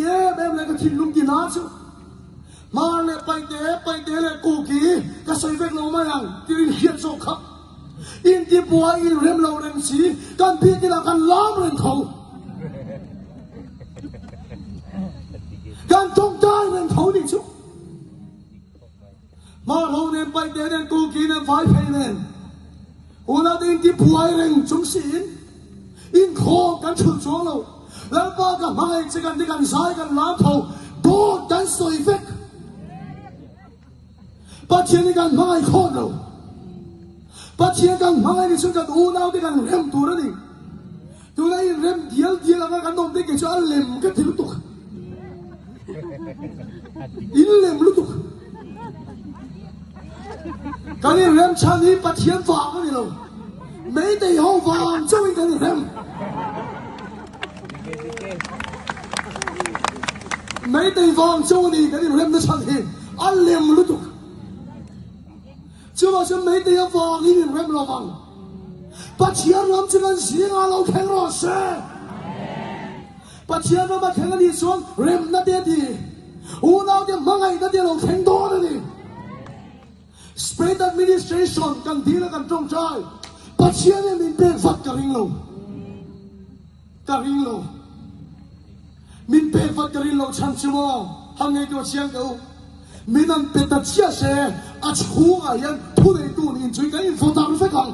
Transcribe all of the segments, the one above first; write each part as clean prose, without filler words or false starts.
em em leh ka thinlung ti na chu Hmar leh Paihte, Paihte leh Kuki ka sawi vek lo mai ang tih in hriat zawk kha. Intibuai inrem lo reng si kan biak inah kan lam reng tho. Kan tawngtai reng tho nih chu. Hmar ho nen, Paihte nen, Kuki nen, Vaiphei nen unau te intibuai reng chung siin inkhawm kan chhulh chuang lo. Lalpa ka hmangaih che kan ti kan zai kan lam tho dawt kan sawi vek. Pathian hi kan hmangaih khawt lo. Pathian kan hmangaih ni chuan kan unau te kan rem tur a ni. Tuna in rem dial dial anga kan awm te kei chu a lem ka ti lutuk. In lem lutuk. Kan in rem chhan hi Pathian vang a ni lo. Meitei ho vang chauhin kan in rem. Meitei vang chauh a ni kan in rem na chhan hi a lem lutuk. Chuvang chuan meitei avangin in rem lo vang. Pathian ram chu kan zingah lo thleng rawh se. Pathian ram a thleng a nih chuan remna te a ti. Unaute hmangaihna te a lo thleng dawn a ni. State administration kan dil a kan tawngtai. Pathian hian min pek vat ka ring lo. Ka ring lo. Min pek vat ka rin lo chhan chu maw? Han ngaihtuah chiang teh u. Min an pe ta chiah se, a chhungah hian thuneitu nih chui kan invawt ang vek ang.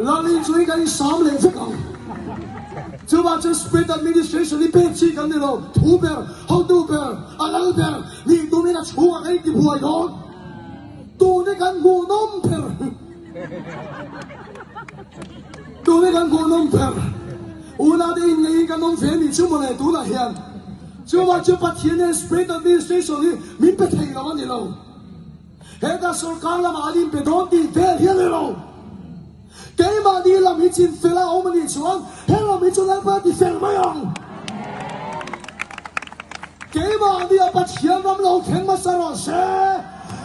Lal in chui kan insam leh vek ang. Chuvang chuan State Administration hi pek chi kan ni lo. Thu ber, hotu ber, a lal ber nih tumin a chhungah kan intibuai dawn. Tune kan hmuhnawm ber. Tune kan hmuhnawm ber. Unau te in ngeiin kan awm ve nih chu mawle tunah hian. Chuvang chu Pathian hian State Administration hi min pe thei lo a ni lo. Hetah sorkar lamah an inpe dawn tih vel hi a ni lo. Keimahni lam hi chin fel a awm a nih chuan he lam hi chu Lalpa ti fel mai ang. Keimahni a Pathian ram lo thleng hmasa rawh se.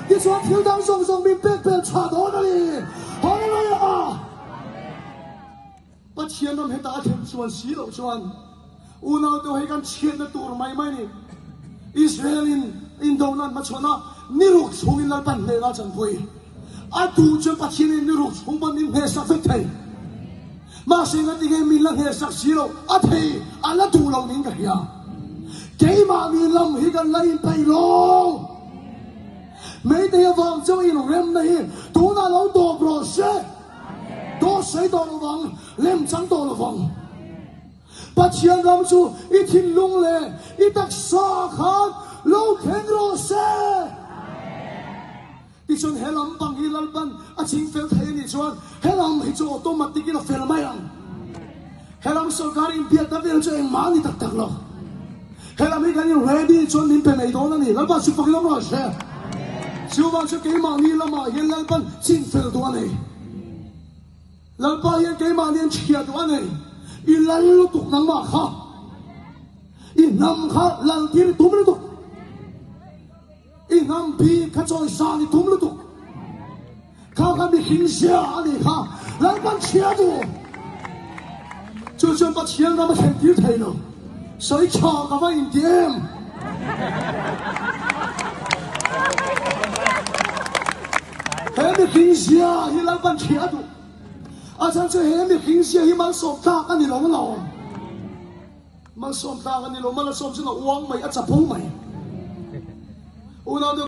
Tichuan thil dang zawng zawng min pek pel chhuah dawn a ni. Hallelujah! Pathian ram heta a thlen chuan si loh chuan unau te hei kan chhiatna tur mai mai ni. Israel in indona an hmachhawn a, ni ruk chhungin Lalpan hnehna a chanpui. A duh chuan Pathian in ni ruk chhung pawn min hnehsak vek thei. Mahse engati nge min la hnehsak si loh? A thei, a la duh lo niin ka hria. Keimahni lam hi kan la inpeih lo. Meitei avang chu inremna hi tunah lo tawp rawh se. Dawt sawi tawh lo vang, lem chang tawh lo vang. Pathian ram chu i thinlung leh i taksa khan lo thleng rawh se. Tichuan he lam bang hi Lalpan a ching fel thei a nih chuan he lam hi chu automatic in a fel mai ang. He lam sorkar inbiakna vel chu engmah a ni tak tak lo. He lam hi kan in ready chuan min pe mai dawn a ni. Lalpa chu fak lam rawh se. Chuvang chu keimahni lamah hian Lalpan chin fel duh a nei. Lalpa hian keimahni an chhia duh a nei. I lal lutuk nangmah kha. I hnam kha lal tir i tum lutuk. I hnam bik kha chawisan i tum lutuk. Kha kha mihring zia a nih kha Lalpan chhia duh. Chu chuan Pathian ram a thlen tir thei lo. Sawi tha ka va inti em? He mihring zia hi Lalpan chhia duh. A chhan chu he mihring zia hi malsawm tlak a ni lo alawm. Malsawm tlak a ni lo, Malsawm chuan a uang mai, a chapo mai. Unau te.